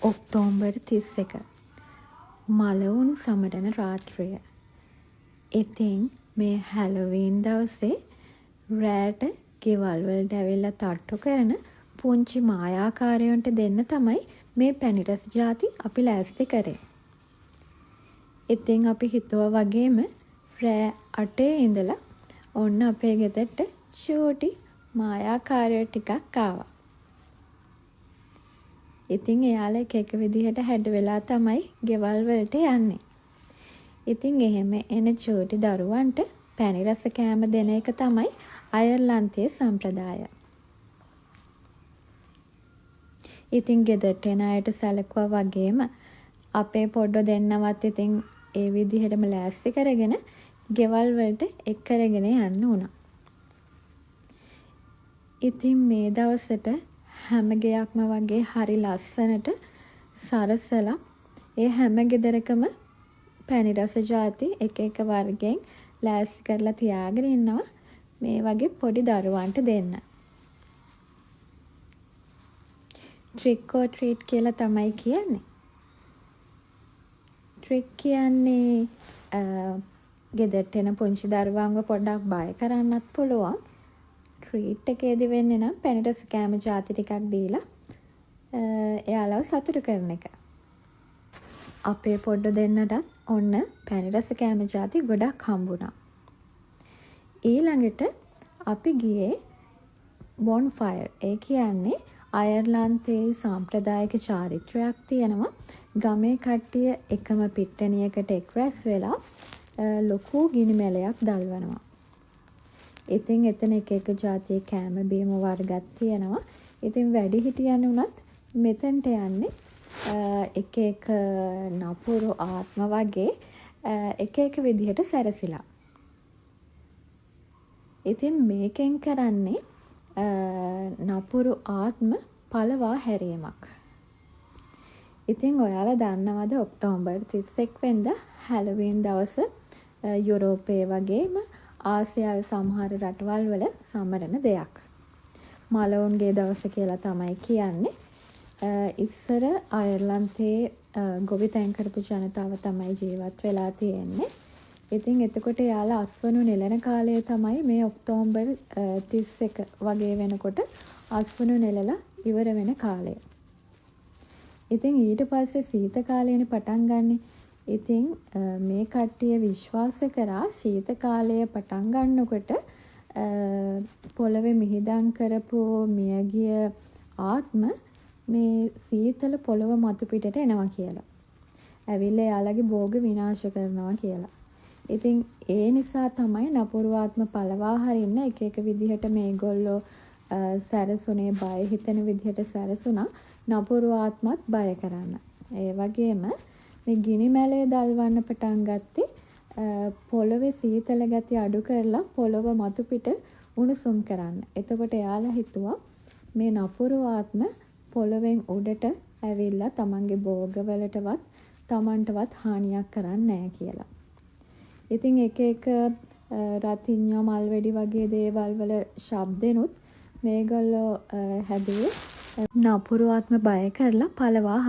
October 31 මළවුන් සමරන රාත්‍රිය. ඉතින් මේ හැලොවීන් දවසේ රෑට ගෙවල් වලට ඇවිල්ලා තට්ටු කරන පුංචි මායාකාරයොන්ට දෙන්න තමයි මේ පැණි රස ජාති අපි ලෑස්ති කරේ. ඉතින් අපි හිතුවා වගේම රෑ 8 ඉඳලා ඔන්න අපේ ගෙදරට චූටි මායාකාරයෝ ටිකක් ආවා. ඉතින් එයාලා එක එක විදිහට හැඩ වෙලා තමයි ගෙවල් වලට යන්නේ. ඉතින් එහෙම එන චූටි දරුවන්ට පැණි රස කෑම දෙන එක තමයි අයර්ලන්තයේ සම්ප්‍රදාය. ඉතින් ගෙදරට එන අයට සැලකුවා වගේම අපේ පොඩ්ඩෝ දෙන්නවත් ඉතින් ඒ විදිහටම ලෑස්ති කරගෙන ගෙවල් වලට එක් කරගෙන යන්න වුණා. ඉතින් මේ දවසට හැම ගෙයක්ම වගේ හරි ලස්සනට සරසලා ඒ හැම ගෙදරකම පැණි රස ජාති එක එක වර්ගයෙන් ලෑස්ති කරලා තියාගෙන ඉන්නවා මේ වගේ පොඩි දරුවන්ට දෙන්න. ට්‍රික් ඕර් ට්‍රීට් කියලා තමයි කියන්නේ. ට්‍රික් කියන්නේ ගෙදරට එන පුංචි දරුවන්ව පොඩ්ඩක් බය කරන්නත් පුළුවන්. ට්‍රීට් එකේදී වෙන්නේ නම් පැණි රස කෑම ජාති ටිකක් දීලා එයාලව සතුටු කරන එක. අපේ පොඩ්ඩෝ දෙන්නටත් ඔන්න පැණි රස කෑම ජාති ගොඩක් හම්බුණා. ඊළඟට අපි ගියේ බොන්ෆයර්. ඒ කියන්නේ අයර්ලන්තයේ සාම්ප්‍රදායික චාරිත්‍රයක් තියෙනවා. ගමේ කට්ටිය එකම පිට්ටනියකට එක් රැස් වෙලා ලොකු ගිනි මැලයක් දල්වනවා. ඉතින් එතන එක එක ජාතියේ කෑම බීම වර්ගත් තියෙනවා. ඉතින් වැඩිහිටියන් වුණත් මෙතනට යන්නේ එක එක නපුරු ආත්ම වගේ එක එක විදිහට සැරසිලා. ඉතින් මේකෙන් කරන්නේ නපුරු ආත්ම පලවා හැරීමක්. ඉතින් ඔයාලා දන්නවද ඔක්තෝබර් 31 වෙනිදා හැලොවීන් දවස යුරෝපයේ වගේම ආසියාවේ සමහර රටවල් වල සමරන දෙයක්. මළවුන්ගේ දවස කියලා තමයි කියන්නේ. ඉස්සර අයර්ලන්තයේ ගොවිතැන් කරපු ජනතාව තමයි ජීවත් වෙලා තියෙන්නේ. ඉතින් එතකොට එයාලා අස්වනු නෙලන කාලය තමයි මේ ඔක්තෝබර් 31 වගේ වෙනකොට අස්වනු නෙලලා ඉවර වෙන කාලය. ඉතින් ඊට පස්සේ සීත කාලයනේ පටන් ගන්නෙ. ඉතින් මේ කට්ටිය විශ්වාස කරා ශීත කාලය පටන් ගන්නකොට පොළවේ මිහිදන් කරපු මියගිය ආත්ම මේ සීතල පොළොව මතු පිටට එනවා කියලා. ඇවිල්ලා එයාලගේ භෝග විනාශ කරනවා කියලා. ඉතින් ඒ නිසා තමයි නපුරු ආත්ම පලවා හරින්න එක එක විදිහට මේගොල්ලෝ සැරසුනේ, බය හිතෙන විදිහට සැරසුණා නපුරු ආත්මත් බය කරන්න. ඒ වගේම මේ ගිනි මැලය දල්වන්න පටන් ගත්තේ පොළොවේ සීතල ගතිය අඩු කරලා පොළොව මතු පිට උණුසුම් කරන්න. එතකොට එයාලා හිතුවා මේ නපුරු ආත්ම පොළොවෙන් උඩට ඇවිල්ලා තමන්ගේ භෝගවලටවත් තමන්ටවත් හානියක් කරන්නේ නෑ කියලා. ඉතින් එක එක රතිඤ්ඤා මල් වෙඩි වගේ දේවල් වල ශබ්දෙනුත් මේගොල්ලෝ හැදුවේ නපුරු ආත්ම බය කරලා පලවා